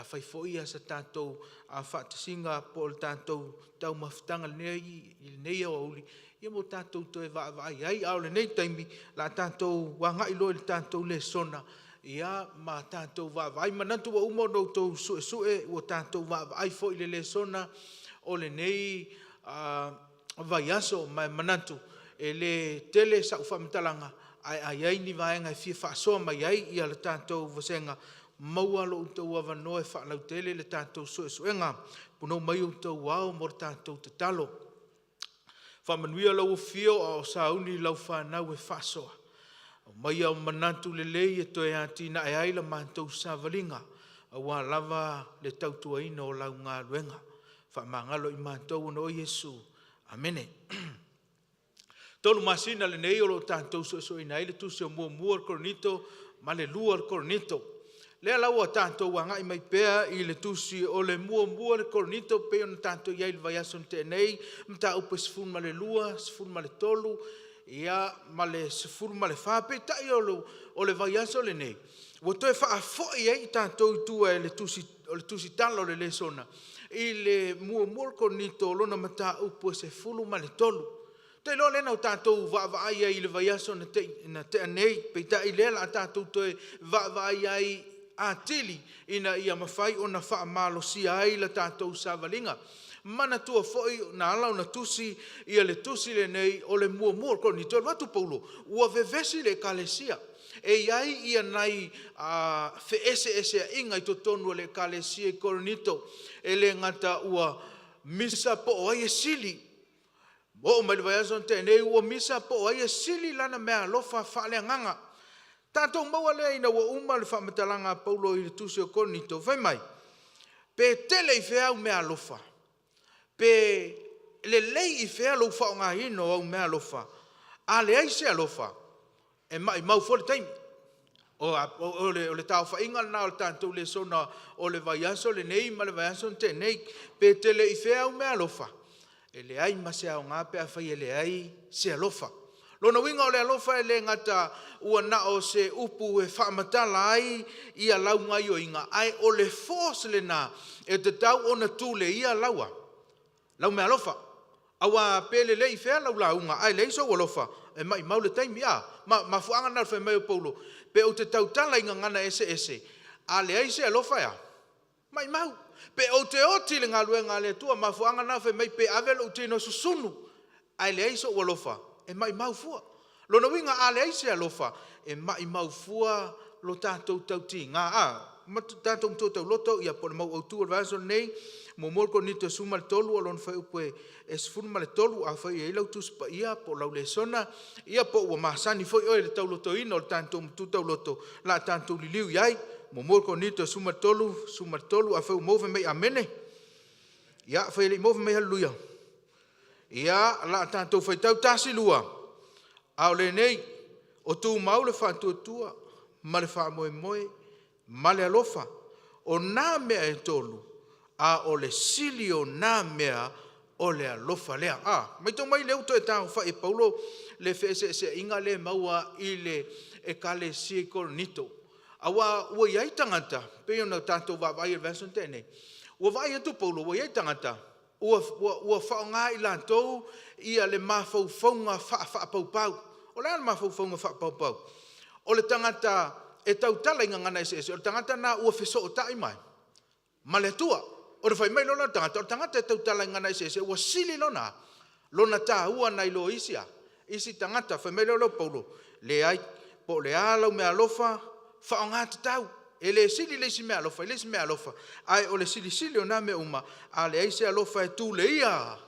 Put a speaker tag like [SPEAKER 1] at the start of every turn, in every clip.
[SPEAKER 1] a fai foi ia se tatou faatasiga po o le tatou taumafataga i lenei aoauli, ia mo tatou toe vaavaai ai. A o lenei taimi, o le a tatou agai loa i le tatou lesona, ia ma tatou vaavaai. Manatu ua uma ona outou suesue, ua tatou vaavaai foi i le lesona o lenei vaiaso, ma e manatu e le tele sau faamatalaga, ae a i ai ni vaega e fia faasoa mai ai le tatou vasega, maua lo outou avanoa e faalautele le tatou suesuega. Punou mai outou ao mo le tatou tatalo. Faamanuia lau afio a o sauni lau fanau e faasoa. Aumaia manatu lelei e toe atinae ai la matou savaliga, aua lava le tautuaina o lau galuega. Faamagalo i matou ona o Iesu. Amene. 3 masina lenei o lo o tatou suesueina ai le tusi o 1 o le Korinito ma le 2 o le Korinito. Lea la ua tatou agai mai pea i le tusi o le 1 o le Korinito, pei ona tatou i ai i le vaiaso na tea nei, mataupu e 12, 13, ia ma le 14. Peitai o le vaiaso lenei, ua toe faafoi ai tatou i tua i le tusi, o le tusi tala o le lesona, i le 1 o le Korinito lona mataupu e 13. Te iloa lea na o tatou vaavaai ai i le vaiaso na tea nei, peitai lea la tatou toe vaavaai ai atili ina ia mafai ona faamalosia ai la tatou savaliga. Manatua foi na ala ona tusi ia le tusi lenei o le 1 o le Korinito, e alu atu Paulo, ua vevesi le ekalesia. E i ai ia nai feeseeseaiga i totonu o le ekalesia i Korinito, e le gata ua misa po o ai e sili. Oo mai le vaiaso na tea nei, ua misa po o ai e sili lana meaalofa faaleagaga. Tatou maua lea ina ua uma le faamatalaga a Paulo i le tusi o Korinito, fai mai, pe tele i fea au meaalofa, pe lelei i fea lou faaaogaina o au meaalofa, a leai se alofa, e maimau fua le taimi. O le taaofaiga lena o le tatou lesona o le vaiaso lenei ma le vaiaso na tea nei. Pe tele i fea au meaalofa, e leai ma se aoga pe afai e leai se alofa. Lona uiga o le alofa e le gata ua na o se upu e faamatala ai ia lau gaioiga, ae o le force lena e tatau ona tuleia laua lau meaalofa. Aua pe lelei i fea lau lauga ae leai sou alofa, e maimau le taimi. A mafuaaga na o le fai mai o Paulo, pe ou te tautala i gagana eseese, a leai se alofa, e maimau. Pe ou te oti i le galuega a le Atua, mafuaaga na fai mai pe ave lou tino susunu ae leai sou alofa, e maimau fua. Lona uiga a leai se alofa, e maimau fua lo tatou tautiga. A ma tatou matua tauloto ia po o le mau autu o le vaiaso lenei, 1 Korinito 13 o lona fuaiupu e 13, afai e i ai lau Tusi Paia po o lau lesona, ia po ua masani foi oe i le taulotoina o le tatou matua tauloto, la tatou liliu i ai. 1 Korinito 13, 13, afai ua maua fai mai amene. Ia, afai e le i maua fai mai haleluia. Ia, la tatou faitau 1, 2. A o lenei, o tumau le faatuatua ma le faamoemoe ma le alofa. O nā mea e tolu, a o le sili o nā mea o le alofa lea. A, matau mai lea ua toe taofai e Paulo le feeseeseaiga lea e maua i le ekalesia i Korinito. Aua ua i ai tagata, pei ona tatou vaavaai i le vaiaso na tea nei, ua vaai atu Paulo ua i ai tagata ua faaaoga i latou ia le mafaufauga faafaapaupau. O le a le mafaufauga faapaupau? O le tagata e tautala i gagana eseese, o le tagata na ua fesootai mai ma le Atua. O le fai mai loa la o le tagata, o le tagata e tautala i gagana eseese ua sili lona tāua nai lo isi a isi tagata. Fai mai loa Paulo, leai, po o le a lau meaalofa, faaaoga tatau. E le sili le isi meaalofa i le isi meaalofa, ae o le silisili o nā mea uma, a leai se alofa e tuleia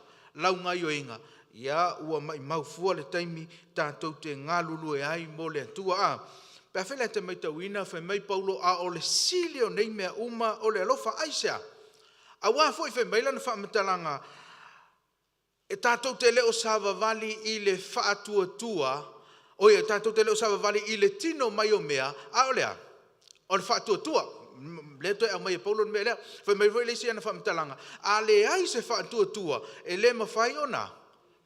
[SPEAKER 1] lau gaioiga, ia ua maimau fua le taimi tatou te galulue ai mo le Atua. A pe a fai la e te matauina, fai mai Paulo, a o le sili o nei mea uma o le alofa. Aisea? Aua foi fai mai lana faamatalaga, e tatou te le o savavali i le faatuatua, oi, tatou te le o savavali i le tino mai o mea, a o le a? O le faatuatua. Lea toe aumai e Paulo le mea lea. Fai mai foi le isi ana faamatalaga, a leai se faatuatua, e le mafai ona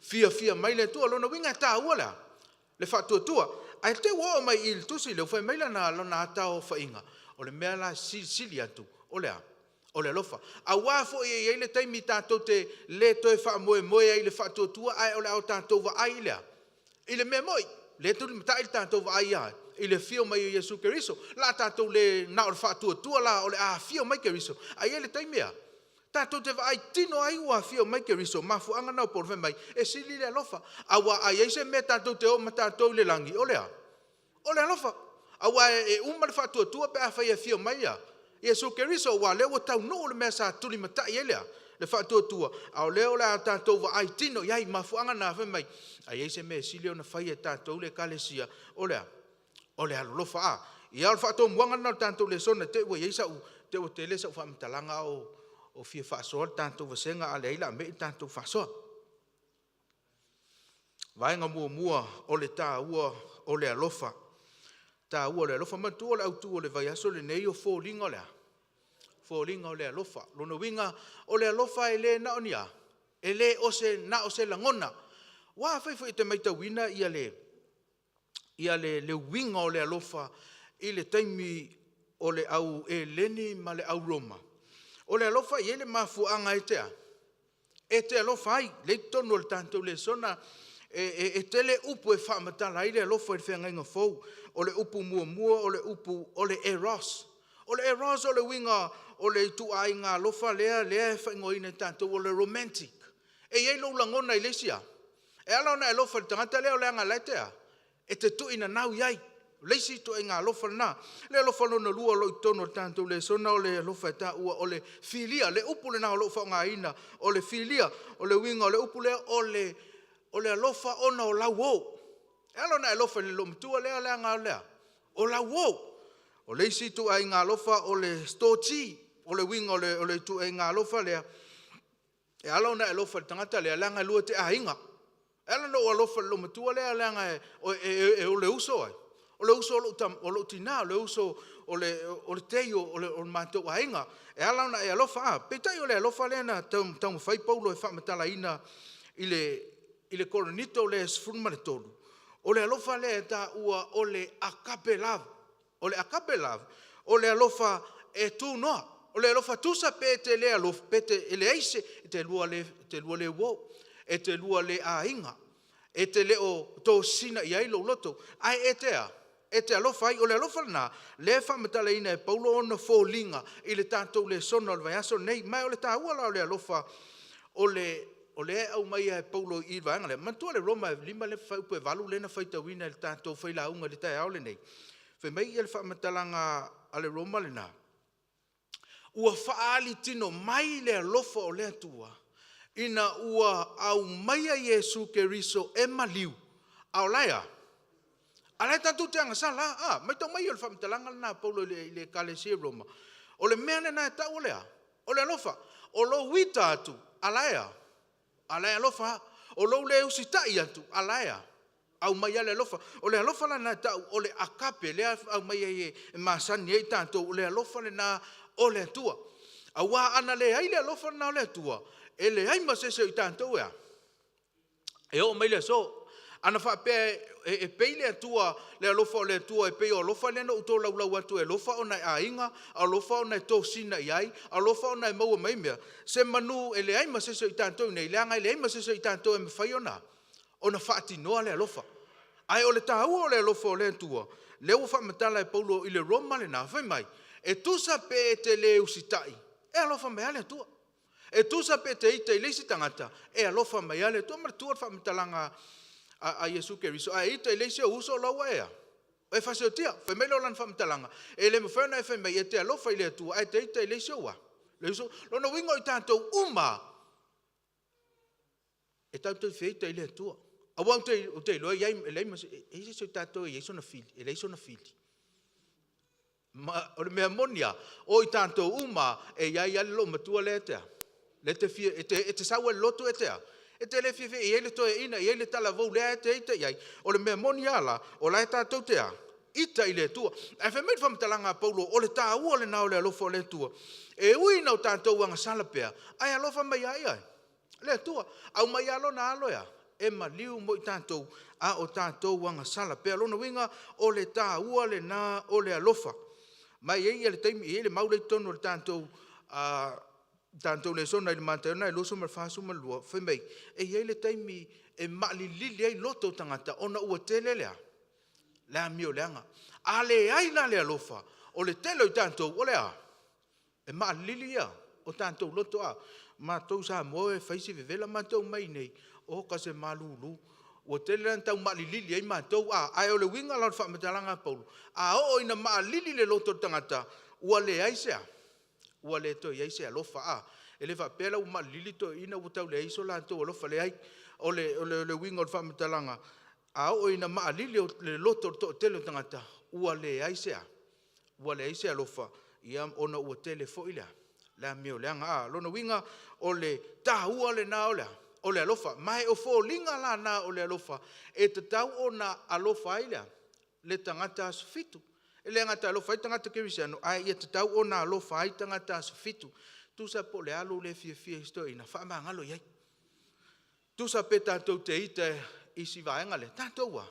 [SPEAKER 1] fiafia mai le Atua. Lona uiga e tāua le a? Le faatuatua. Ae te ua oo mai i le tusi lea, fai mai lana ataofaiga, o le mea la silisili atu, o le a? O le alofa. Aua foi e i ai le taimi tatou te le toe faamoemoe ai i le faatuatua, ae o le a o tatou vaai i le a? I le mea moi. Lea e tulimatai le tatou vaai ia i le afio mai o Iesu Keriso. La tatou le na o le faatuatua la o le a afio mai Keriso, ae i ai le taimi a tatou te vaai tino ai ua afio mai Keriso. Mafuaaga na o Paulo fai mai, e sili le alofa. Aua a i ai se mea tatou te o ma tatou i le lagi, o le a? O le alofa. Aua e uma le faatuatua pe afai e afio mai ia Iesu Keriso, aua o lea ua taunuu le mea sa tulimatai ai le faatuatua, a o lea o le a tatou vaai tino i ai. Mafuaaga na fai mai, a i ai se mea e sili ona fai e tatou le Ekalesia, o le a? O le alolofa. A ia, o le faatomuaga lena o le tatou lesona. Te i ua i ai sau, te i ua tele sau faamatalaga o fia faasoa le tatou vasega, a leai la mei le tatou faasoa. Vaega muamua, o le taua o le alofa. Taua o le alofa. Manatua o le autu o le vaiaso lenei o foliga o le a? Foliga o le alofa. Lona uiga, o le alofa e le na o ni a? E le o se na o se lagona. Ua afai foi e te matauina ia le uiga o le alofa i le taimi o le au Eleni ma le au Roma, o le alofa e i ai le mafuaaga e te a? E te alofa ai. Le i totonu o le tatou lesona, e tele upu e faamatala ai le alofa i le feagaiga fou. O le upu muamua, o le upu o le eros. O le eros o le uiga o le ituaiga alofa lea e faaigoaina e tatou o le romantic. E i ai lou lagona i le isi a? E ala ona e alofa i le tagata lea o le aga la e te a? E te tuuinanau i ai. O le isi ituaiga alofa lena. Le alofa lona lua o lo o i totonu o le tatou lesona, o le alofa e taua o le filia. Le upu lena o lo o faaaogaina, o le filia. O le uiga o le upu lea, o le alofa ona o lau o. E ala ona e alofa i le loomatua lea, leaga o lea, o lau o. O le isi ituaiga alofa o le storge. O le uiga o le ituaiga alofa lea, e ala ona e alofa i le tagata lea, leaga e lua te aiga. E ala ona ou alofa i le loomatua lea, leaga o le uso ai. O le uso o lou tina, o le uso o le tei o le matou aiga. E ala ona e alofa a. Peitai o le alofa lea na taumafai Paulo e faamatalaina i le Korinito lea 13. O le alofa lea e taua o le agape love. O le agape love, o le alofa e tunoa. O le alofa tusa pe te le alofa, pe te e leai se, e te lua le, e te lua le uo, e te lua le aiga, e te le o tosina i ai lou loto, ae e te a, e te alofa ai. O le alofa lena, lea e faamatalaina e Paulo ona foliga i le tatou lesona o le vaiaso lenei. Ma o le taua la o le alofa, o lea e aumaia e Paulo i vaega lea. Manatua le Roma e 5 le upu e 8 lea na faitauina e le tatou failauga i le taeao lenei. Fai mai ia le faamatalaga a le Roma lena, ua faaali tino mai le alofa o le Atua ina ua aumaia Iesu Keriso e maliu. A o lae a? A lae tatou te agasala a? Maitau mai o le faamatalaga lena a Paulo i le Ekalesia Roma. O le mea lena e tau o le a? O le alofa. O lou ita atu, a lae a? A lae alofa a? O lou le usitai atu, a lae a? Aumai le alofa. O le alofa lena e tau o le agape, lea aumai ai e masani ai tatou, o le alofa lena o le Atua. Aua ana leai le alofa lena o le Atua, e leai ma se isi o i tatou e a? E oo mai le aso. Ana faapea e pei le Atua, le alofa o le Atua, e pei o alofa lea na ou tolaulau atu, e alofa ona e aiga, alofa ona e tosina i ai, alofa ona e maua mai mea, se manu e leai ma se isi o i tatou nei, leaga e leai ma se isi o i tatou e mafai ona faatinoa le alofa. Ae o le taua o le alofa o le Atua, lea ua faamatala e Paulo i le Roma lena, fai mai, e tusa pe e te le usitai, e alofa mai le Atua. E tusa pe te ita i le isi tagata, e alofa mai le Atua. Manatua le faamatalaga a Iesu Keriso, a ita i le isi o uso laua ea, e fasiotia, fai mai le lana faamatalaga, e le mafai ona e fai mai e te alofa i le Atua, ae te ita i le isi o ua. Le uso, lona uiga o i tatou uma, e tatou te feita i le Atua. Aua ou te iloa e leai ma se, e i se tatou e i ai sona fili, e leai sona fili. Ma, o le mea moni a, o i tatou uma, e i ai le loomatua lea te a. Le te fia, e te sau e lotu e te a. E te le fia fia, e i ai le toeaina, e i ai le talavou lea e te ita i ai. O le mea moni a la, o la e tatou te a, ita i le Atua. Ae fai mai le faamatalaga a Paulo, o le taua lena o le alofa o le Atua. E ui na o tatou agasala pea, ae alofa mai ai ai. Le Atua, au mai alo na alo ea, e maliu mo i tatou, a o tatou agasala pea. Lona uiga, o le taua lena o le alofa. Mai ei le taimi, ei le mau le tonu o le tatou tatou lesona i le Mataio na e 24:12, fai mai, e i ai le taimi e maalilili ai loto o tagata ona ua tele le a? Le amioleaga. A leai la le alofa, o le tele o i tatou, o le a? E maalili ia o tatou loto a. Matou Samoa e fai si vevela matou mai nei, oka se malulu. Ua tele la tau maalilili ai matou a. Ae o le uiga la o le faamatalaga a Paulo, a oo ina maalili le loto o le tagata, ua leai se a? Ua le toe i ai se alofa a. E le faapea la ua maalilili toeaiina ua tau leai so latou alofa, leai. O le uiga o le faamatalaga, a oo ina maalili le loto o le toatele o tagata, ua leai se a? Ua leai se alofa, ia ona ua tele foi le a? Le amioleaga a. Lona uiga, o le taua lena o le a? O le alofa. Ma e o foliga la na o le alofa e tatau ona alofa ai le a? Le tagata aso Fitu. E le gata e alofa ai tagata kerisiano, ae ia tatau ona alofa ai tagata aso Fitu. Tusa po o le a lou le fiafia i si toeaina, faamagalo i ai. Tusa pe tatou te ita i si vaega lea, tatou a,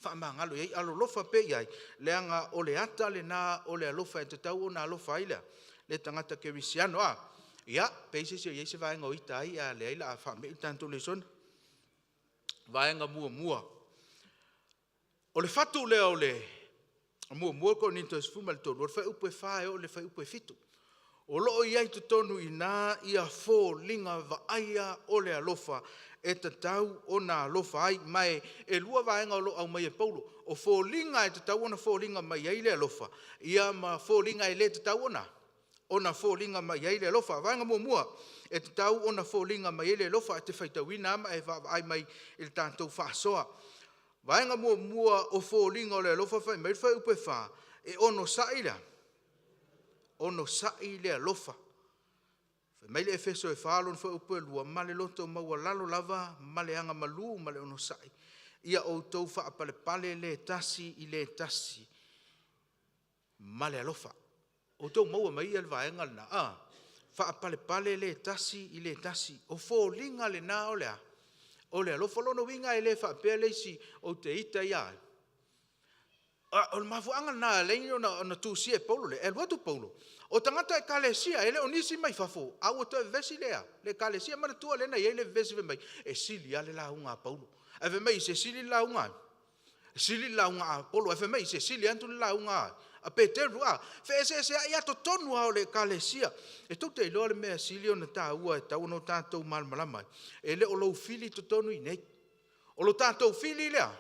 [SPEAKER 1] faamagalo i ai, alolofa pea i ai, leaga o le ata lena o le alofa e tatau ona alofa ai le tagata kerisiano a. Ia, pe i ai se isi o i ai se vaega o ita ai, a leai la a faamei le tatou lesona. Vaega muamua. O le fatu lea o le muamua Korinito e 13, o le fuaiupu e 4 e oo i le fuaiupu e 7. O lo o i ai totonu i ina ia foliga vaaia o le alofa e tatau ona alofa ai. Ma e lua vaega o lo o aumai e Paulo. O foliga e tatau ona foliga mai ai le alofa, ia ma foliga e le tatau ona foliga mai ai le alofa. Vaega muamua, e tatau ona foliga mai ai le alofa. E te faitauina ma e vaavaai mai i le tatou faasoa. Vaega muamua o foliga o le alofa fai mai le fuaiupu e 4, e onosai le onosai le alofa. Fai mai le Efeso e 4 lona fuaiupu e 2, ma le loto maualalo lava ma le agamalu ma le onosai, ia outou faapalepale le tasi i le tasi ma le alofa. Outou maua mai ia le vaega lena, a? Faapalepale le tasi i le tasi. O foliga lena o le a? O le alofa. Lona uiga e le faapea le isi ou te ita ia ai. O le mafuaaga lena e alai ona tusia e Paulo le, e alu atu Paulo, o tagata ekalesia, e le o nisi mai fafo, a ua toe vevesi lea, le ekalesia. Manatua lea na i ai le vevesi fai mai, e sili lava le lauga a Paulo. Ae fai mai, se sili le lauga a? Sili le lauga a Apolo. Ae fai mai, se sili atu le lauga a Peteru. A, feeseeseai lava totonu lava o le ekalesia. E tou te iloa le mea sili ona taua e tatau ona tatou malamalama ai, e le o lou fili totonu i inei. O lo tatou fili lea,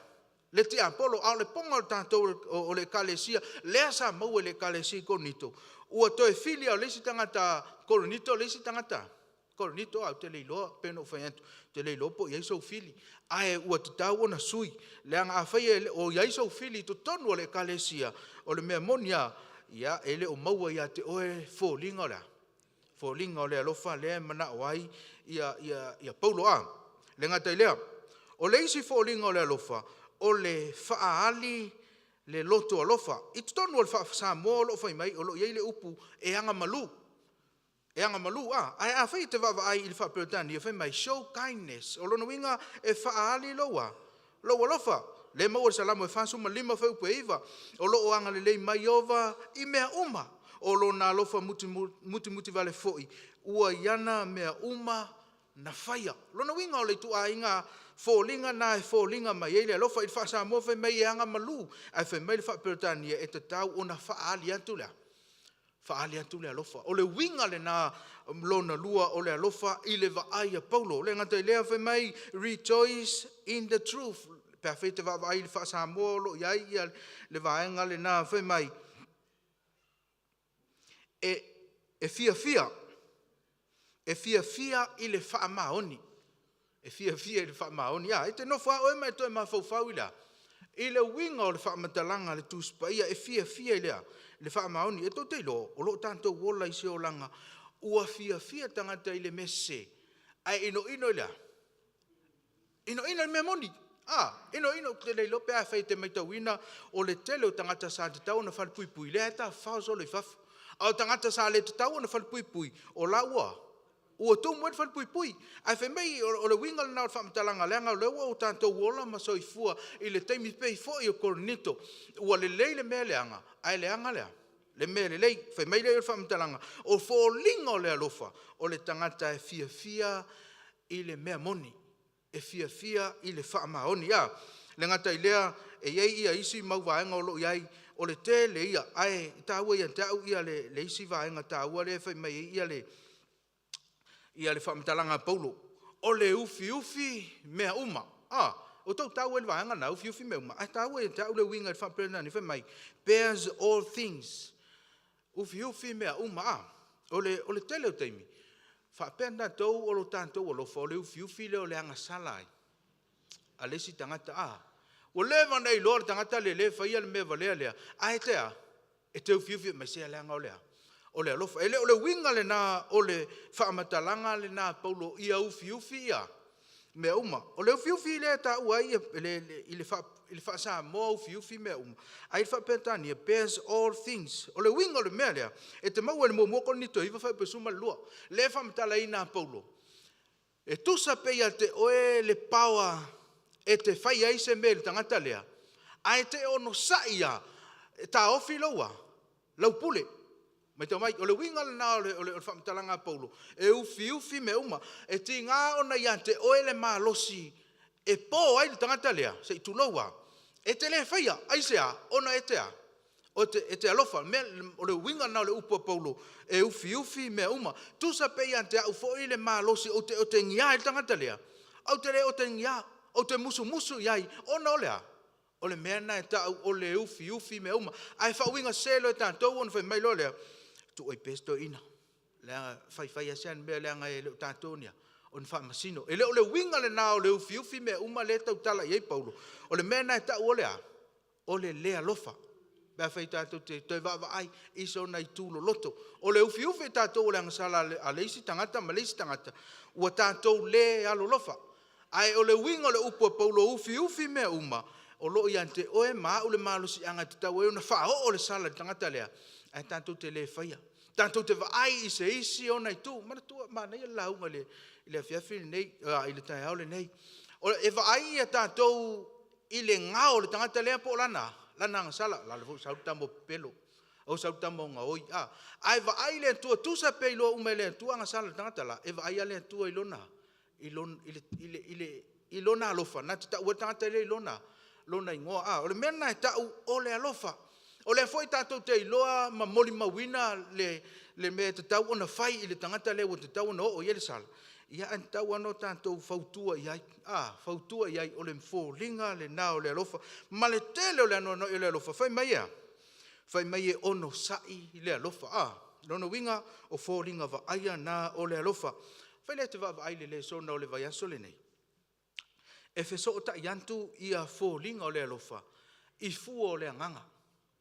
[SPEAKER 1] le tiapolo, a o le poga o le tatou o le ekalesia, lea sa maua i le ekalesia i Korinito, ua toe fili lava o le isi tagata Korinito, le isi tagata Korinito, a ou te le iloa, pei ona ou fai atu, ou te le iloa po o i ai sou fili, ae ua tatau ona sui, leaga afai e o i ai sou fili i totonu o le ekalesia, o le mea moni lava, ia, e le o maua ia te oe foliga o le a? Foliga o le alofa lea e manao ai ia Paulo a. Le gata i lea, o le isi foliga o le alofa, o le faaali le loto alofa. I totonu o le faa-Samoa o lo o fai mai, o lo o i ai le upu e agamalu. E agamalu a. Ae afai e te vaavaai i le faa-Peretania, fai mai, show kindness. O lona uiga e faaali lou a? Lou alofa. Le maua le Salamo e 45 fuaiupu e 9, o lo o agalelei mai Ieova i mea uma, o lona alofa mutimutivale foi, ua i ana mea uma na faia. Lona uiga o le ituaiga foliga na e foliga mai ai le alofa. I le faa-Samoa fai mai e agamalu, ae fai mai le faa-Peretania e tatau ona faaali atu le a? Faaali atu le alofa. O le uiga lena lona lua o le alofa i le vaai a Paulo. Le gata i lea, fai mai, rejoice in the truth. Pe afai te vaavaai i le faa-Samoa o lo o i ai ia le vaega lena, fai mai, e fiafia, e fiafia i le faamaoni. E fiafia i le faamaoni. A, e te nofo lava oe ma e toe mafaufau i le a? I le uiga o le faamatalaga a le Tusi Paia, e fiafia i le a? Le faamaoni. E tou te iloa, o lo o tatou ola i se olaga ua fiafia tagata i le mea sese, ae inoino i le a? Inoino i le mea moni. A, inoino, ou te le iloa pe afai e te matauina, o le tele o tagata sa tatau ona falepuipui, lea e tafafao solo i fafo. A o tagata sa le tatau ona falepuipui, o la ua tumu ai le falepuipui. Ae fai mai, o le uiga lena o le faamatalaga, leaga o lea ua tatou ola ma soifua i le taimi pei foi o Korinito. Ua lelei le mea leaga, ae leaga le a? le mea lelei. Fai mai lea o le faamatalaga, o foliga o le alofa, o le tagata e fiafia i le mea moni, e fiafia i le faamaoni. Ia, le gata i lea, e i ai ia isi mau vaega o lo o i ai, o le tele ia, ae taua ia te au ia le isi vaega taua lea e fai mai ai ia le faamatalaga a Paulo, o le ufiufi mea uma. O tou tau le vaega na, ufiufi mea uma, ae taua ia te au le uiga i le faaperetania, fai mai, bears all things. Ufiufi mea uma. O le tele o taimi, faapea tatou o lo tatou alofa, o le ufiufi lea o le agasala ai a le isi tagata. Ua leva ona e iloa le tagata le le faia le mea valea lea, ae te a, e te ufiufi mai sea leaga o le a, o le alofa. E le o le uiga lena o le faamatalaga lena a Paulo, ia ufiufi ia mea uma. O le ufiufi lea e taua ai i le faa-Samoa ufiufi mea uma, ai faa-Peretania, bears all things. O le uiga o le mea lea, e te maua i le 1 Korinito 9 fuaiupu 12. Lea e faamatalaina a Paulo, e tusa pe ia te oe le paoa e te fai ai se mea i le tagata lea, ae te ono sai ia, e taofi loua, lau pule. Mai tau mai, o le uiga lena o le faamatalaga a Paulo, e ufiufi mea uma, e tiga ona ia te oe le malosi e po ai le tagata lea, se i tulou a, e te le faia, ai se a, ona e te a, o te, e te alofa. Mea, o le uiga lena o le upu a Paulo, e ufiufi mea uma. Tusa pe ia te au foi le malosi o te otegia ai le tagata lea, au te le otegia, au te musumusu i ai, ona o le a, o le mea na e tau o le ufiufi mea uma. Ae faauiga se loa e tatou ona fai mai loa lea, tuu ai pea si toeaina, leaga faifai lava si ana mea leaga e le o tatou ni a, o ni faamasino. E le o le uiga lena o le ufiufi mea uma lea e tautala i ai Paulo. O le mea na e tau o le a, o le le alofa. Pe a fai tatou te toe vaavaai i sona itu loloto. O le ufiufi tatou o le agasala a le isi tagata ma le isi tagata, ua tatou le alolofa. Ae o le uiga o le upu a Paulo, ufiufi mea uma, o loo ia te oe ma au le malosiaga e tatau ai ona faaoo le sala i le tagata lea, ae tatou te le faia. Tatou te vaai i se isi ona itu. Manatua, manaia le lauga i le afiafi lenei, i le taeao lenei. E vaai ia tatou i le ngao o le tagata lea po o lana agasala. Lala foi sau le tama o pepelo, o sau le tama o gaoi. Ae vaai le Atua, tusa pe iloa uma e le Atua agasala le tagata la, e vaai le Atua i lona, i lona, i le, i le, i le, i lona alofa, na te tau ai le tagata lea i lona igoa. O le mea lena e tau o le alofa. O lea foi tatou te iloa ma molimauina le mea e tatau ona fai i le tagata lea ua tatau ona oo i ai le sala. Ia, ae tatau ona tatou fautua i ai. Fautua i ai, o le foliga lena o le alofa. Ma le tele o le anoanoai o le alofa, fai mai ea? Fai mai e ono sai le alofa. Lona uiga, o foliga vaaia na o le alofa. Fai lea te vaavaai le lesona o le vaiaso lenei. E fesootai atu ia foliga o le alofa i fua o le agaga.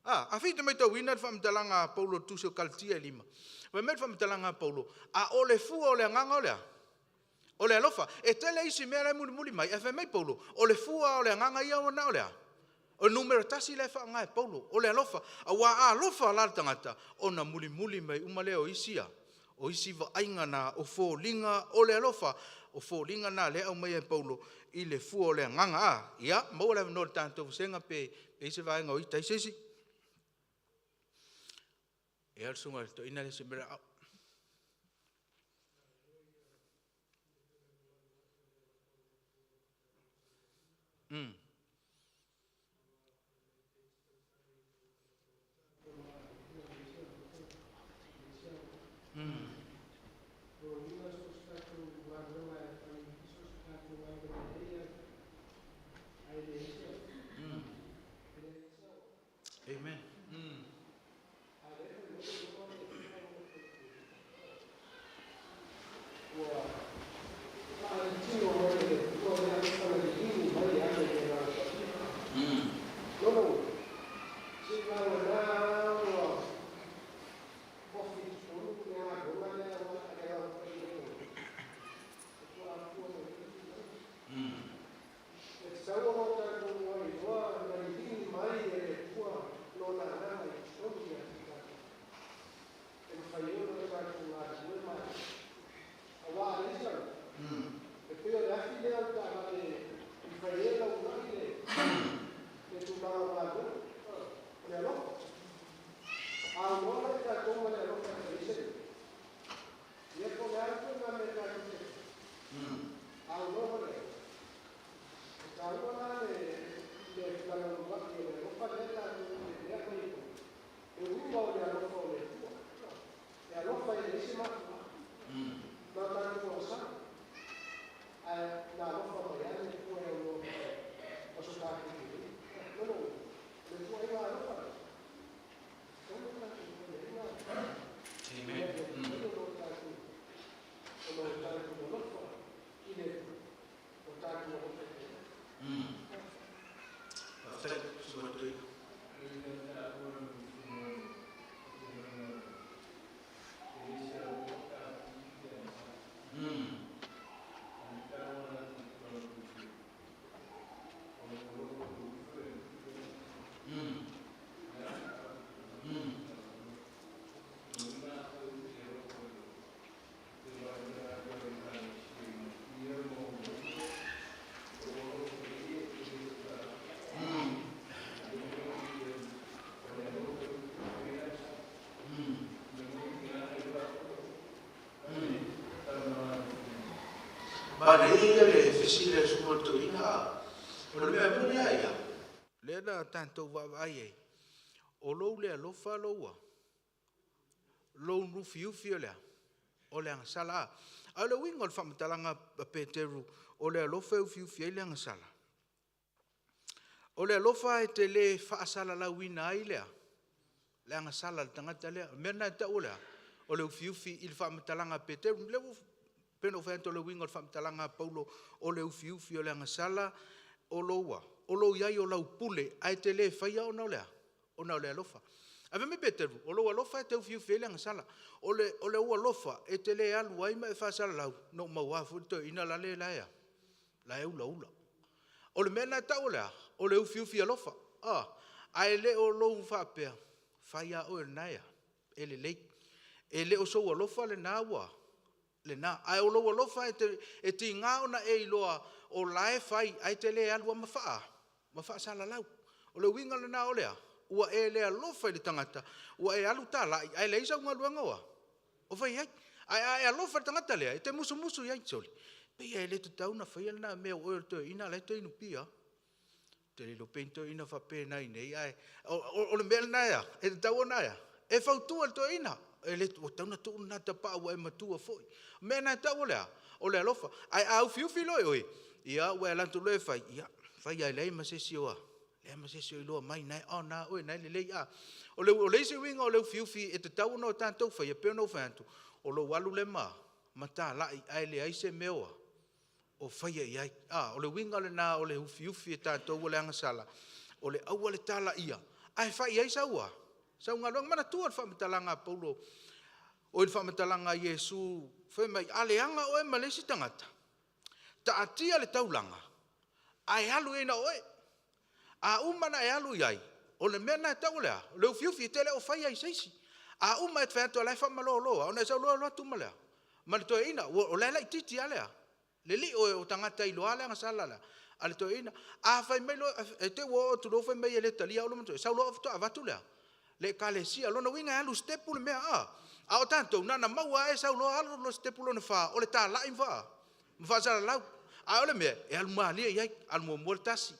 [SPEAKER 1] A fai te matauina le faamatalaga a Paulo i le tusi o Kalatia e 5. Fai mai le faamatalaga a Paulo, a o le fua o le agaga o le a? O le alofa. E tele isi mea la e mulimuli mai, ae fai mai Paulo, o le fua o le agaga ia ua na o le a? O le numera 1 lea e faaaoga e Paulo, o le alofa. Aua a alofa la le tagata, ona mulimuli mai uma lea o isi ia, o isi vaaiga na o foliga o le alofa. O foliga na lea aumai e Paulo i le fua o le agaga. Ia, maua le avanoa o le tatou vasega pe i se vaega o ita i se isi. Ia, le susuga i le toeaina le se mea au. Amen. Manaia ia le fesili a le susuga i le toeaina, o le mea moni lava ia, lea na tatou vaavaai i ai, o lou le alofa lou lufilufi o le a? O le agasala. A o le uiga o le faamatalaga a Peteru, o le alofa e ufiufi ai le agasala, o le alofa e te le faasalalauina ai le agasala a le tagata lea. O le mea lena e tau o le a? O le ufiufi i le faamatalaga a Peteru. E pei ona ou fai atu o le uiga o le faamatalaga a Paulo, o le ufiufi o le agasala, o lou a? O lou i ai o lau pule, ae te le faia ona o le a? Ona o le alofa. Ae fai mai Peteru, o lou alofa e te ufiufi ai le agasala. O lou alofa e te le alu ai ma e faasalalau, na ou mauā foi le toeaina lale la e a? La e ulaula. O le mea lena e tau o le a? O le ufiufi alofa. Ae le o lou faapea, fai lava oe o lena e lelei. E le o sou alofa lena ua lena. Ae o lou alofa e tiga ona e iloa o la e fai, ae te le alu lava ma faasalalau. O le uiga lena o le a? Ua e le alofa i le tagata, ua e alu talai, ae leai sau galuega o fai ai. Ae a e alofa i le tagata lea, e te musumusu i ai, sole, pei lava e le tatau ona faia lena mea, o oe o le toeaina a o la e toe inu pia lava. Ou te le iloa pe i ai ni toeaina faapena i inei, ae o le mea lena e a? E tatau ona e a? E fautua i le toeaina. E le ua tatau ona tuu lena tapaa ua e matua foi. O le mea lena e tau o le a? O le alofa. Ae a ufiufi loa e oe, ia ua e alu atu loa e fai, ia, fai lava e leai ma se isi o iloa mai, o na oe o na e lelei. O le isi uiga o le ufiufi e tatau ona tatou faia, e pei ona ou fai atu, o lou alu lea ma talai ae leai se mea o faia i ai. O le uiga lena o le ufiufi e tatou o le agasala, o le aua le talaia, ae fai i ai sau galuega. Manatua le faamatalaga a Paulo, oi le faamatalaga a Iesu, fai mai, a leaga oe ma le isi tagata, taatia le taulaga, ae alu i ai na o oe. A uma ona e alu i ai, o le mea lena e tau o le a? O le ufiufi, e te le o faia i se isi. A uma e te fai atu o la e faamalolo lava, ona e sau loa alu atu ma le a? Ma le toeaina. O la e laitiiti lava le a? Le lio o tagata e iloa le agasala a le toeaina. A fai mai loa, e te i ua oo atu loa fai mai e le talia au ma sau loa faatoa avatu le a? Le ekalesia. O lona uiga e alu i sitepu le mea. A o tatou, na ona maua lava e sau loa alu le sitepu lona 4, o le talai ma faasalalau. A o le mea, e alu malie i ai, alu muamua le tasi,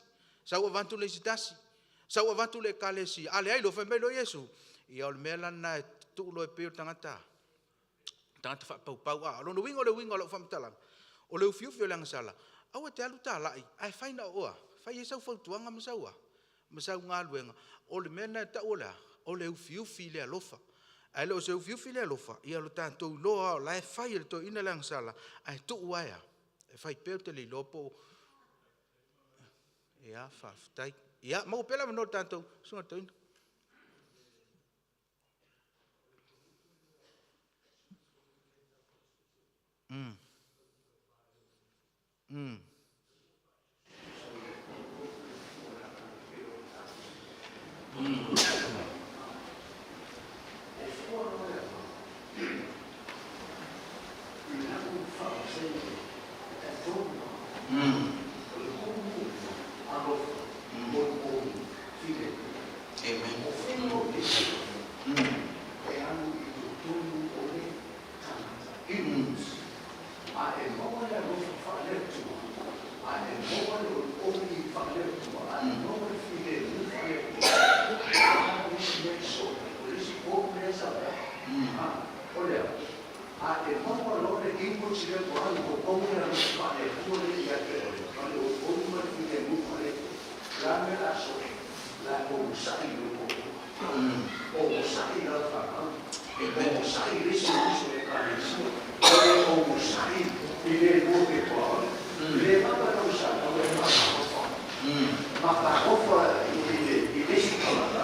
[SPEAKER 1] sau avatu le isi tasi, sau avatu le ekalesia. A leai loa, fai mai loa Iesu, ia o le mea la lena e tuu loa e pei o le tagata faapaupau. O lona uiga o le uiga o lau faamatalaga, o le ufiufi o le agasala, aua te alu talai, ae fai na o oa, fai ai sau fautuaga ma sau galuega. O le mea lena e tau o le a? O le ufiufi le alofa. Ae le o se ufiufi le alofa, ia lo tatou iloa o la e fai e le toeaina le agasala, ae tuu ae a? E fai pea, ou te le iloa po o... Ia, faafetai. Ia, maua pea le avanoa o le tatou susuga i le toeaina. Amen.
[SPEAKER 2] A e maua le alofa faale-Atua, a e maua le olioli faale-Atua, a e maua le filemu faale-Atua, o a le isi mea e sosoo mai? O le isi pou lea sa lea. A, o le a? A e maua loa le inputs lea ua alu i totonu le alofa faale-Atua lea ia te oe, ma le olioli ma le filemu faale-Atua, o le a le mea o le a sosoo? O le a e onosai i lou toalua. Onosai i lau fanau. Onosai i le isi uso o le Ekalesia. Onosai i le lua te tuaoi. Le lava le onosai, a ua e matalofa. Matalofa i le isi tagata.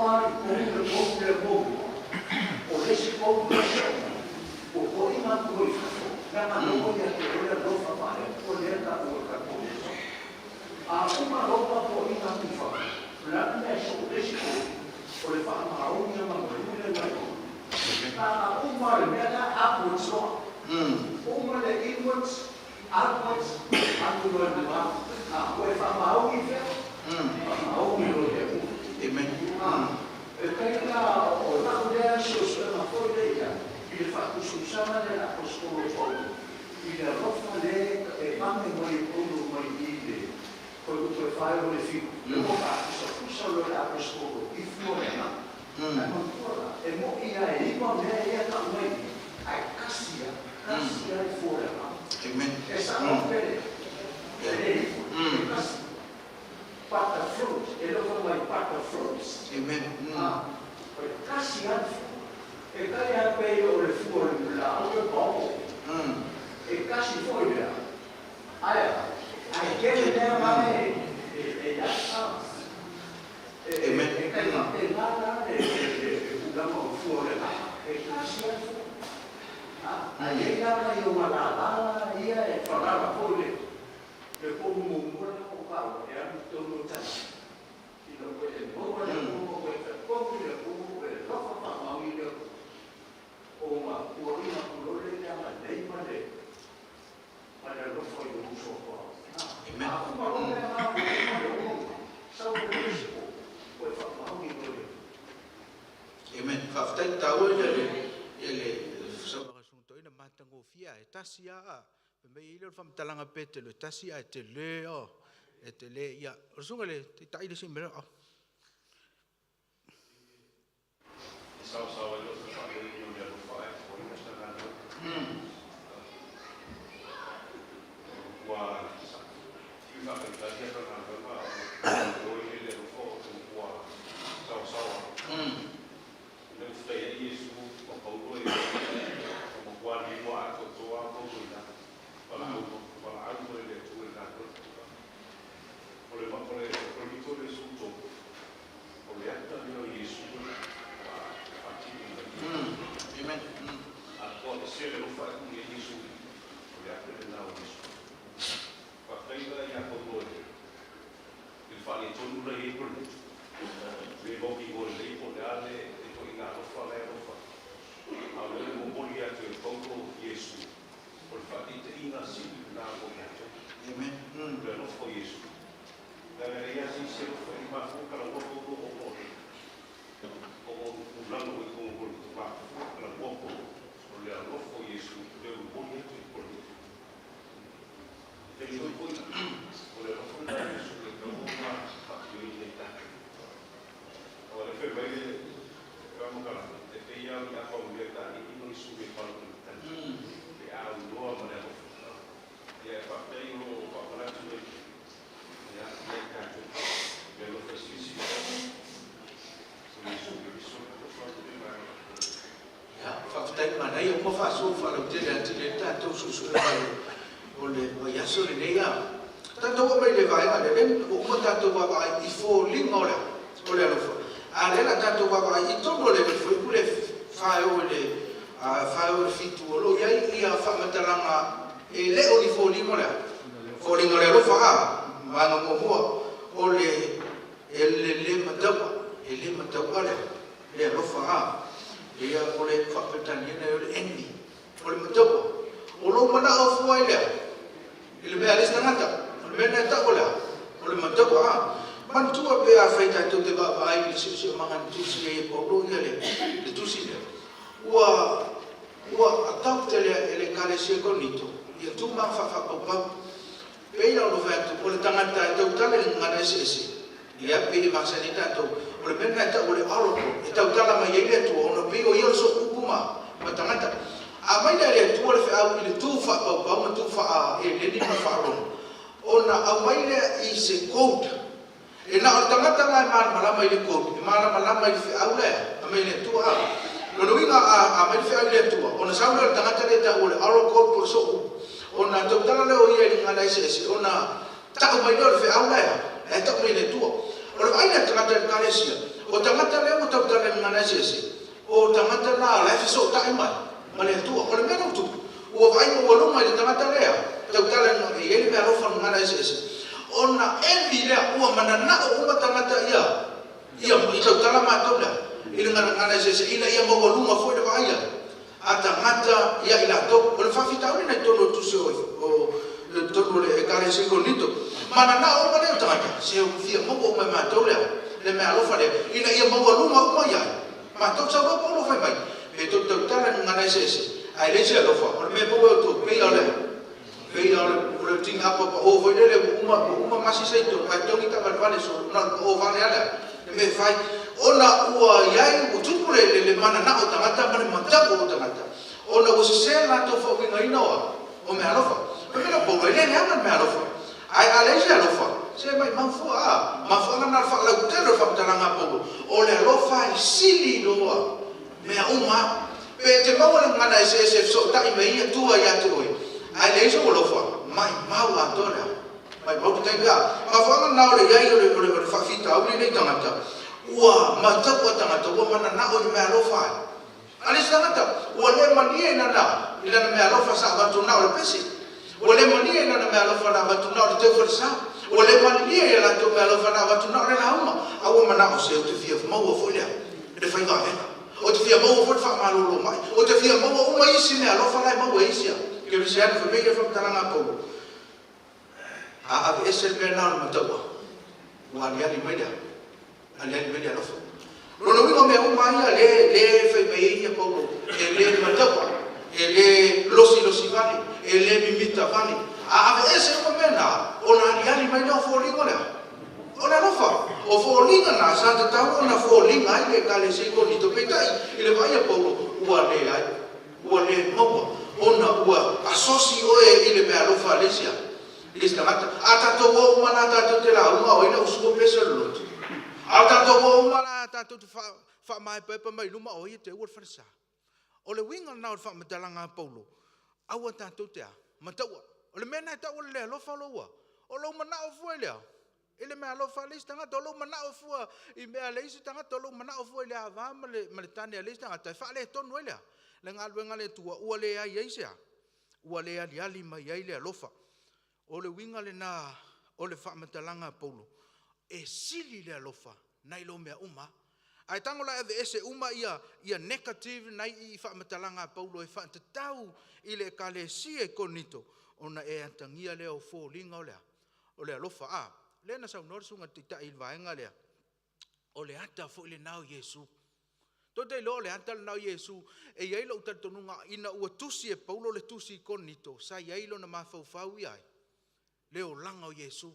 [SPEAKER 2] lava i totonu le pou lea muamua, o le isi pou lea e soo mai, ua toeina atu loa i fafo, leaga o lea ua ia te oe le alofa faale-Atua lea e taua e le tatou le. A uma loa ona toeina atu i fafo, o le a le mea e soo i le isi pou? O le faamaoni ma le malu lea i totonu. Na ona uma lava o le mea lea, upwards loa. Uma le inwards, outwards, alu loa i luga. Ua e faamaoni i fea? Faamaoni loa i le Atua.
[SPEAKER 1] Amen.
[SPEAKER 2] E pei la o lau lea suesuega foi lea i ai, i le faatusatusaga lea a le Aposetolo o Paulo, i le alofa lea e vave mai e Paulo mai i le Fuaiupu e 47, lea ua faatusatusa loa e le Aposetolo i fua o le agaga. Ae manatua la, e moni lava e iva mea ia e tau mai i i, ae tasi lava, tasi lava le fua o le agaga.
[SPEAKER 1] Amen.
[SPEAKER 2] E sao pe le? E le iva, e tasi. But the fruit, e le o fai mai but the fruits.
[SPEAKER 1] Amen.
[SPEAKER 2] O le tasi lava le fua. E tai lava pei o le fua o le laau e paopo. E tasi foi lea. Ae a? Ae tele mea la e i ai.
[SPEAKER 1] Amen.
[SPEAKER 2] E tai faapena la le tulaga o le fua o le agaga. E tasi lava le fua. Ae i ai la nai ona lala ia e falala foi le pomu muamua lea o taua e alu i totonu o le tasi. Ina ua e maua le Atua ma ua e talitonu i le Atua ma ua e alofa faamaoni i le Atua, ona tuuaiga atu loa lea i le agalelei ma le alofa i lou uso a tuaoi.
[SPEAKER 1] Amen.
[SPEAKER 2] A uma loa mea na, ua uma le ono, sau loa le isi po, ua e faamaoni loa i le Atua.
[SPEAKER 1] Amen. Faafetai taua ia le ia le saunoaga susuga toeaina matagofie e tasi lava a fai mai ai lea o le faamatalaga Petelo e tasi ae tele o e tele ia o le susuga i le Taitai le isi mea.
[SPEAKER 3] E saosaoa ai lo'u faaleo i le alofa ae fofoina sa galuega. Ua fiu faatalitali a galuega a o i le alofa o ua saosaoa. Le uftai ai Iesu ma Paulo e o matua lima atoatoa Paulo i lalo. Valaau valaau mai le Atua i le galuega. O le o le o le mito le su tolu. O le ata lea o Iesu e faatino mai.
[SPEAKER 1] Amen.
[SPEAKER 3] A toa e se le alofa e ui e Iesu. O le ata lena o Iesu. Faafetai la ia Paulo e i le faaletonu la i ai le le mautinoa lelei po o le a le ituaiga alofa la e alofa. A o lea ua momoli atu e Paulo Iesu o le faataitaiga sili lena mo i latou.
[SPEAKER 1] Amen.
[SPEAKER 3] O le alofa o Iesu. Leaga e leai lava se isi alofa e mafua talanoa Paulo ona o le ona o le tulaga ua i totonu o Korinito, mafua talanoa Paulo o le alofa o Iesu lea ua momoli atu i Korinito. E talitonu foi o le alofa lena o Iesu e tatau ona faatinoina e tatou. O le fai mai le faamatalaga, e pei lava o ni afa ulia tagi'i ma ni suli e palo i le le aunoa ma le alofa. Ia e faafetai o lo o faamanatu mai ia ia i tatou le alofa silisili o Iesu Keriso.
[SPEAKER 1] Ia, faafetai manaia uma faasoa faalautele atili ai le tatou suesuega o le vaiaso lenei a. Tatou oo mai i le vaega lea, lea ua uma tatou vaavaai i foliga o le o le alofa. A o lea o le a tatou vaavaai i totonu o le fuaiupu lea 4 e oo i le 4 e oo i le 7 o lo o i ai ia faamatalaga e le o ni foliga o le foliga o le alofa a. Vaega muamua o le e le le mataua, e le mataua le le alofa a. Ia o le faaperetania o le envy, o le mataua. O lou manao fua i lea, i le mea a le isi tagata, o le mea lena e tau o le a, o le mataua a. Manatua pe afai tatou te vaavaai i le siosiomaga na tusi ai e Paulo ia le tusi lea, ua adopt e le Ekalesia Korinito ia tu ma faafaapaupau. Pei la ona fai atu, o le tagata e tautala i le gagana eseese, ia pei e masani ai tatou, o le mea lena e tau o le oracle, e tautala mai ai le Atua, ona pei o ia o le sooupu ma tagata. A mai lea e le Atua le feau i le tu faapaupau ma tu faa-Eleni ma faa-Roma, ona aumai lea i se code. E na o le tagata la e malamalama i le code, e malamalama i le feau lea, aumai le Atua a. Lona uiga a aumai le feau i le Atua, ona sau lea o le tagata lea e tau o le oracle po o le sooupu, ona tautala lea o ia i le gagana eseese, ona tau mai lea o le feau lea, e tau mai e le Atua. O le vaai lea a le tagata i le Ekalesia, O tagata lea ua tautala i le gagana eseese, o tagata na o la e fesootai mai ma le Atua. O le mea lea ua tupu, ua vaai maualuga i le tagata lea, tautala e i ai le meaalofa i le gagana eseese, ona envy lea, ua mananao uma tagata ia ia i tautala matou lea i le gagana eseese ina ia maualuga foi le vaai a tagata ia i latou. O le faafitauli na i totonu o le tusi o totonu o le Ekalesia i Korinito, mananao uma lea o tagata, se ua fia maua uma e matou lea le meaalofa lea ina ia maualuga uma ia matou. Sau loa Paulo fai mai, pe tou te tautala i gagana eseese ae leai se alofa, o le mea e maua e outou, pei lava o le tiga pao foi lele ua uma masi sa i totonu ae togi taavalevale solo, na o le pao vale lava le mea e fai, ona ua i ai ua tupu le mananao o tagata ma le matau o tagata, ona ua sese le latou faauigaina o meaalofa. Fai mai lea o Paulo, e le leaga le meaalofa, ae a leai se alofa, se maumau fua a. Mafuaaga lena o le faalautele o le faamatalaga a Paulo, o le alofa e sili loa mea uma. Pe e te maua le gagana eseese e fesootai mai ai Atua ia te oe, ae leai sou alofa, maumau atoa lea. Maumau le taimi a. Mafuaaga lena o le i ai o le faafitauli lenei i tagata, ua matau a tagata, ua mananao i le meaalofa ai. A le isi tagata, ua le malie i lana meaalofa sa avatu na o le pese. Ua le malie i lana meaalofa na avatu na o le teu falesa. Ua le malie i a latou meaalofa na avatu na o le lauga. A ua manao se ou te fia maua foi lea le faiva avega. Ou te fia maua foi le faamalolo mai. Ou te fia maua uma isi meaalofa la e maua e isi a kerisiano. Fai mai ia le faamatalaga a Paulo, a aveese le mea lena o le mataua, ua aliali mai lea, aliali mai le alofa. Lona uiga o mea uma ia lea e fai mai ai ia Paulo, e le mataua, e le losilosi vale, e le mimita vale. A aveese uma mea na, ona aliali mai lea o foliga lea o le alofa. O foliga na sa tatau ona foliga ai le Ekalesia i Korinito, peitai i le vaai a Paulo, ua leai, ua le maua, ona ua asosi oe i le meaalofa a le isi tagata. A tatou o uma la tatou te lauga, o ai le au sua pese o le lotu? A o tatou o uma la tatou te faamaepaepa mai luma, o ai e te ua le falesa? O le uiga lena o le faamatalaga a Paulo, aua tatou te a mataua. O le mea lena e tau o le le alofa lou a, o lou manao fua i le a, i le meaalofa a le isi tagata, o lou manao fua i mea a le isi tagata, o lou manao fua i le ava ma le tane a le isi tagata, e faaletonu ai lea le galuega a le Atua, ua leai ai se a, ua le aliali mai ai le alofa. O le uiga lena o le faamatalaga a Paulo, e sili le alofa nai lo mea uma. Ae tago la e aveese uma ia negative nai i faamatalaga a Paulo e faatatau i le Ekalesia i Korinito, ona e atagia lea o foliga o le alofa. A lea na saunoa le susuga i le Taitai i le vaega lea, o le ata foi lena o Iesu. Tou te iloa o le ata lena o Iesu. E i ai lou talitonuga ina ua tusi e Paulo le tusi i Korinito, sa i ai lona mafaufau i ai le olaga o Iesu.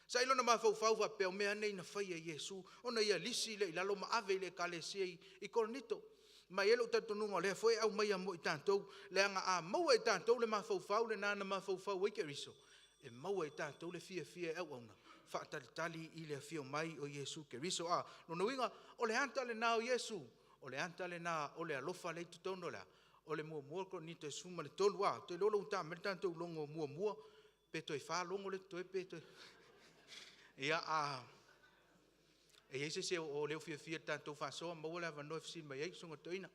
[SPEAKER 1] Sa i lona mafaufau faapea o mea nei na faia e Iesu, ona ia lisi lea i lalo ma ave i le Ekalesia i Korinito. Ma e i ai lou talitonuga o lea foi e aumaia mo i tatou, leaga a maua e tatou le mafaufau lena na mafaufau ai Keriso, e maua e tatou le fiafia e auauna faatalitali i le afio mai o Iesu Keriso. A lona uiga, o le ata lena o Iesu, o le ata lena o le alofa lea i totonu o le 1 Korinito 13. A ou te iloa ua ta mai le tatou logo muamua, pe toe 4 logo le totoe pe toe. Ia, a e i ai se isi o leo fiafia i le tatou faasoa, maua le avanoa e fesili mai ai, susuga toeaina.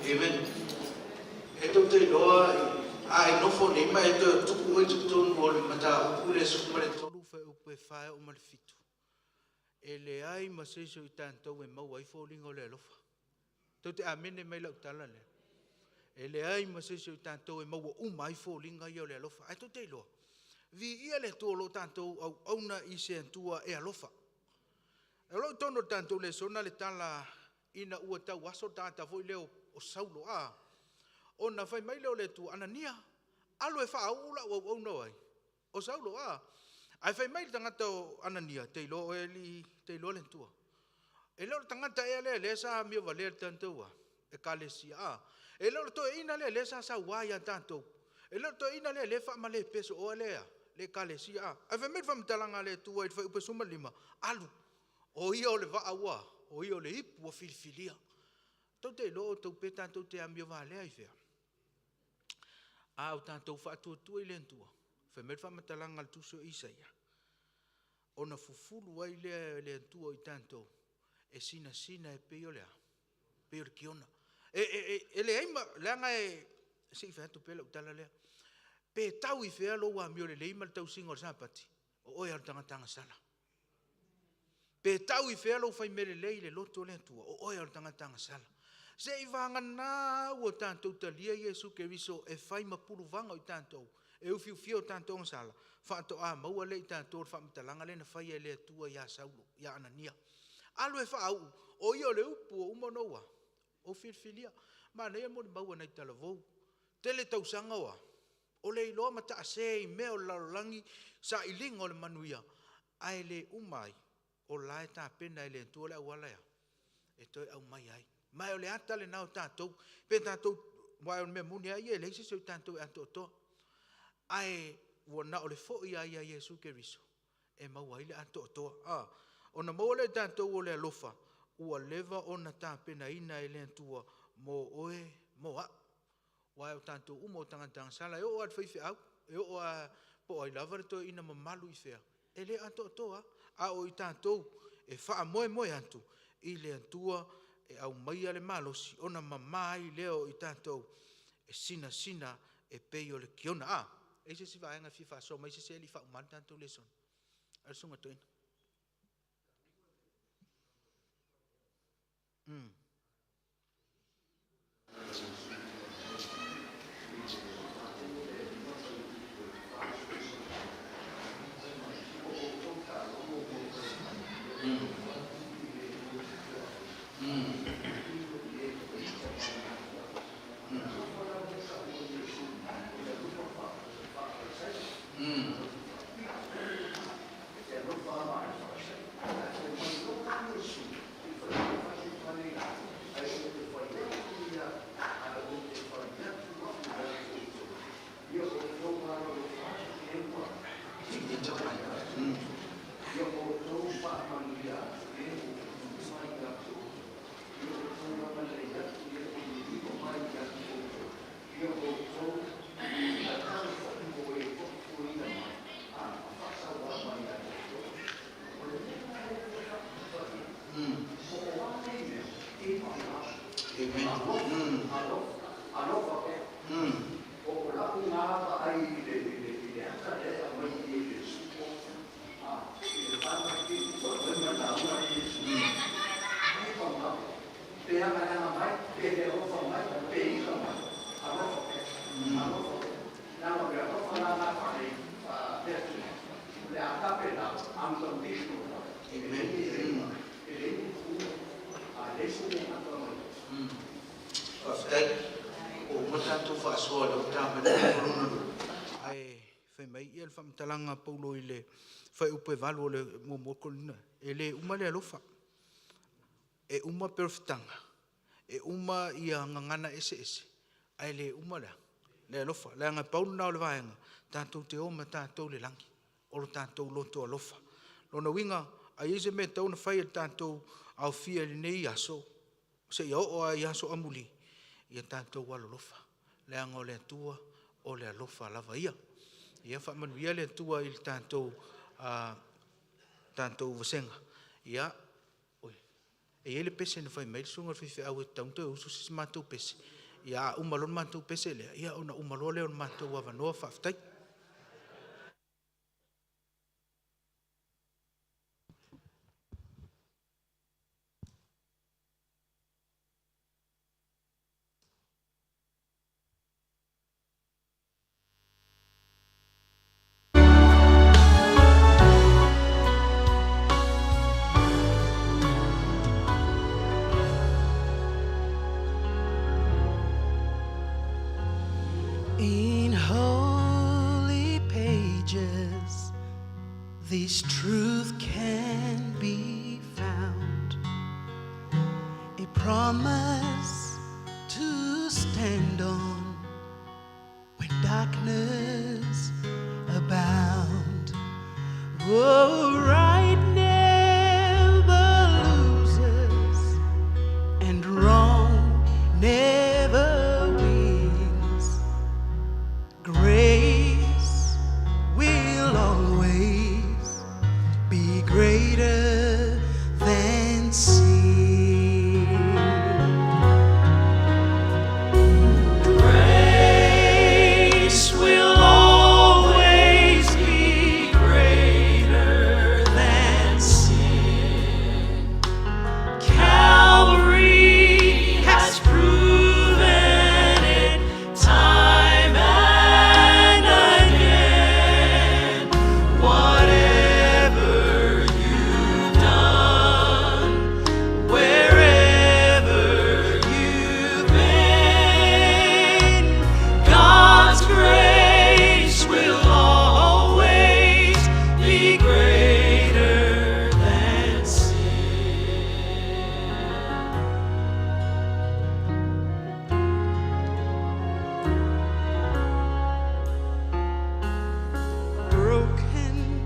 [SPEAKER 1] Amen. E tou te iloa a e nofo nei ma e toe tupu oe i totonu o le mataupu le 13 fuaiupu e 4 e oo mai le 7, e leai ma se isi o i tatou e maua ai foliga o le alofa. Tou te amene mai lau tala lea. E leai ma se isi o i tatou e maua uma ai foliga ia o le alofa. Ae tou te iloa, viia le Atua o lo o tatou auauna i se Atua e alofa. O lo o i totonu o le tatou lesona le tala ina ua tauaso le tagata foi lea o Saulo, a ona fai mai lea o le Atua, Anania, alu e faauu lau auauna o ai? O Saulo, a. Ae fai mai le tagata o Anania, te iloa oe alii, te iloa le Atua. E le o le tagata ea lea lea sa amio valea i le tatou a, Ekalesia, a. E le o le toeaina lea lea sa saua ia tatou. E le o le toeaina lea lea e faamalepeso oa lea, le Ekalesia, a. Ae fai mai le faamatalaga a le Atua i le fuaiupu 15, alu, o ia o le vaa ua, o ia o le ipu ua filifilia. Tou te iloa outou pe tatou te amio valea i fea? A o tatou faatuatua i le Atua, fai mai le faamatalaga a le tusi o Isaia, ona fufulu ai lea e le Atua i tatou, e sinasina e pei o le a? Pei o le kiona. E, e, e, e leai ma, leaga e, se i fai atu pea lau tala lea. Pe tau i fea lou amio lelei ma le tausiga o le Sapati, o oe lava o le tagata agasala. Pe tau i fea lou fai mea lelei i le loto o le Atua, o oe lava o le tagata agasala. Seiavagana ua tatou talia Iesu Keriso e fai ma puluvaga o i tatou, e ufiufia o tatou agasala, faatoa maua lea e i tatou o le faamatalaga lea na faia e le Atua ia Saulo, ia Anania. Alu e faauu, o ia o le upu ua uma ona ou a, ou filifilia. Manaia le molimau a nai talavou. Tele tausaga o a? O le iloa ma taase i mea o le lalolagi, sailiga o le manuia, ae le uma ai, o la e tapena e le Atua le auala e a? E toe aumai ai. Ma o le ata lena o tatou, pe tatou, aua o le mea moni lava ia, e leai se isi o tatou e atoatoa. Ae ua na o le foi lava ia Iesu Keriso e maua ai le atoatoa. A, ona maua lea e tatou o le alofa ua leva ona tapenaina e le Atua mo oe, mo au. Aua o tatou uma o tagata agasala, e oo lava i le faifeau, e oo lava po o ai lava le toeaina mamalu i fea, e le atoatoa lava. A o i tatou e faamoemoe atu i le Atua e aumaia le malosi ona mama ai lea o i tatou e sinasina e pei o le kiona. A, e i ai se isi vaega e fia faasoa mai se isi ae le i faauma le tatou lesona? A le susuga i le toeaina. Faafetai. Ua uma le tatou faasoa i lau matagaluega lona lua. Ae fai mai ia le faamatalaga a Paulo i le fuaiupu e 8 o le 1 Korinito, e le uma le alofa. E uma perofetaga, e uma ia gagana eseese, ae le uma le le alofa. Leaga e pau lena o le vaega tatou te o ma tatou i le lagi, o lo tatou loto alofa. Lona uiga, a i ai se mea e tatau ona fai e le tatou aofia i lenei aso, seia oo lava i aso amuli, ia tatou alolofa, leaga o le Atua o le alofa lava ia. Ia faamanuia le Atua i le tatou, tatou vasega. Ia, oi, e i ai le pese na fai mai ai le susuga i le faifeau e tatau ona toe usu se isi matou pese. Ia a uma loa le matou pese lea, ia ona uma loa lea o le matou avanoa. Faafetai.
[SPEAKER 4] In holy pages. This truth can be found, a promise to stand on when darkness abound. Oh, right never loses and wrong never wins. Grace will always be greater than sin. Grace will always be greater than sin. Calvary has proven it time and again. Whatever you've done, wherever you've been, God's grace will always be greater than sin. Broken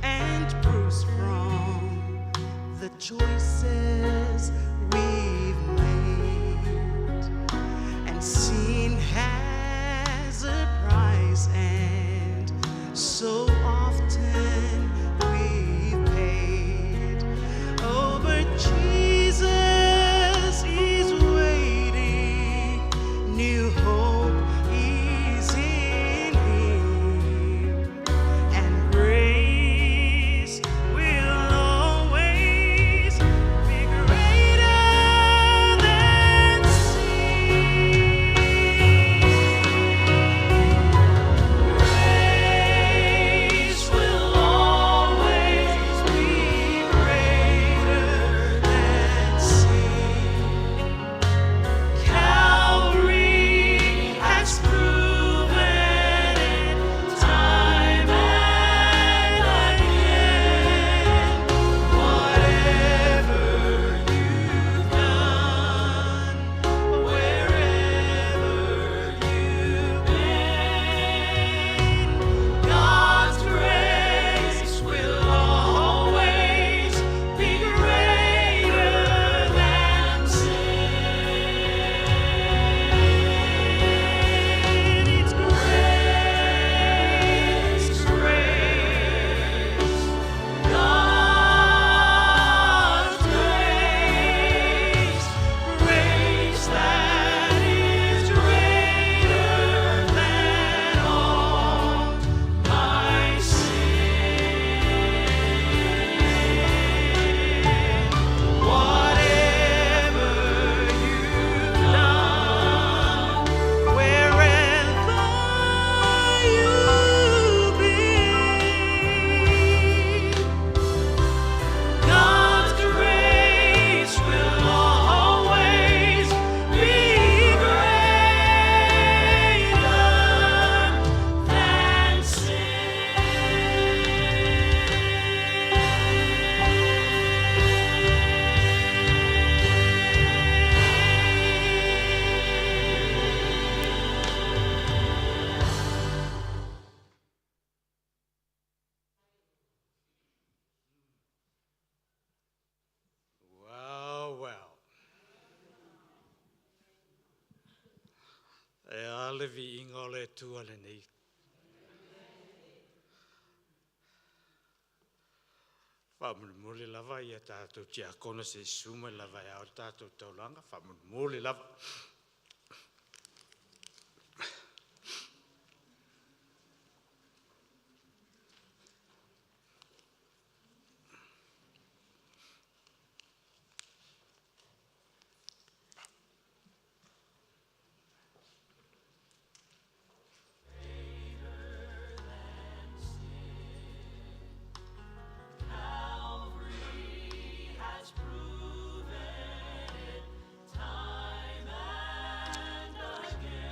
[SPEAKER 4] and bruised from the choices we've made, and sin has a price, and so often we've paid. Oh, but Jesus is waiting, new hope is in Him, and grace will always be greater than sin. Grace will always be greater than sin. Calvary has proven it time and again. Whatever you've done, wherever you've been, God's grace will always be greater than sin. It's grace, grace, God's grace, grace that is greater than all my sin. Whatever you've done, wherever you've been, God's grace will always be greater than sin.
[SPEAKER 5] Well, well. E a le viiga o le Atua lenei. Faamolemole lava ia tatou tiakono se i susu mai lava e ao le tatou taulaga. Faamolemole lava.